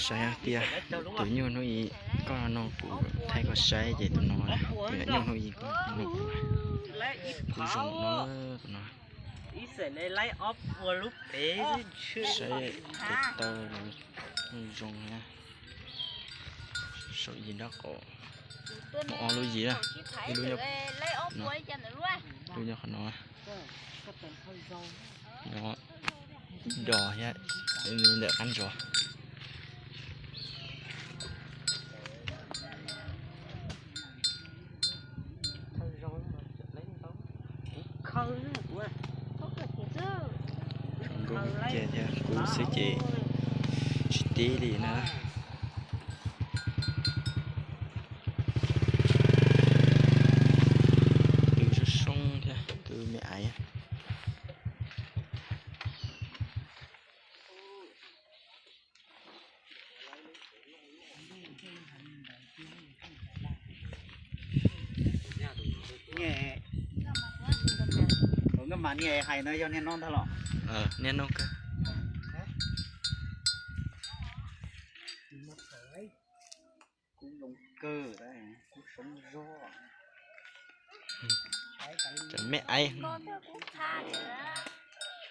Saib tias tus nyuj hnub ib koj nug kuv thaij koj saib ces tus no, tus nyuj hnub ib koj nug kuv, kuv zoo no, tus no. Saib tes taw zoo na. Saum yim nrab qaum, muaj ob lub yim na, ib lub nyob, lub nyob qhov no, nyob dos thiab, ntawm qab ntsuas. Zoo nkauj cia thiab kub xwb ces tsis tib li na. Twb soob soob thiab twb me aiv. Nkaj mas niag hais no yog niag no ntag los? Niag no kawg. Kub zoo kawg, kub soob zog. Cov me aiv.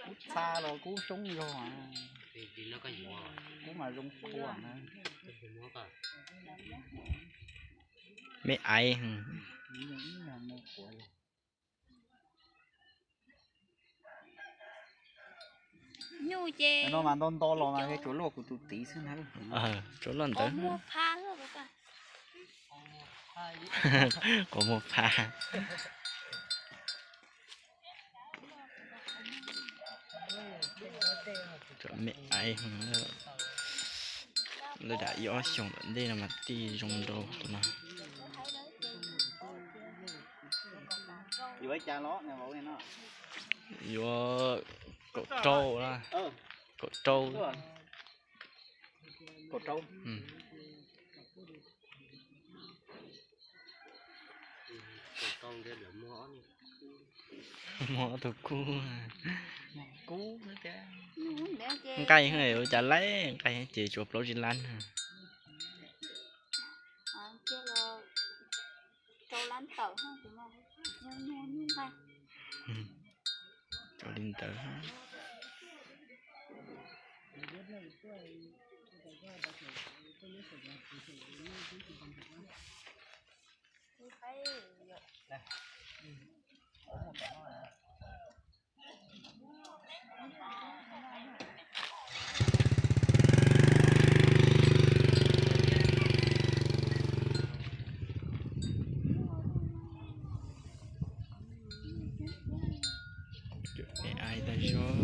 Kub txha los kub soob zog. Kub mas zoo khuav na. Me aiv. Nyuj ces no mas nto nto los mas tsuas luaj kuv tus tid xwb na. Tsuas luaj ntawd. Quas muag pha. Cov me aiv, lawv dam ib ob xyoos tom ntej no mas tij zoo nraud tus no. Yuav kaum rau, kaum rau. Muaj ob tug kub. Nqaij ua cas laib, nqaij ces tsuas plaub tsib lab. Cov li ntawd. Cov me aiv tag zog.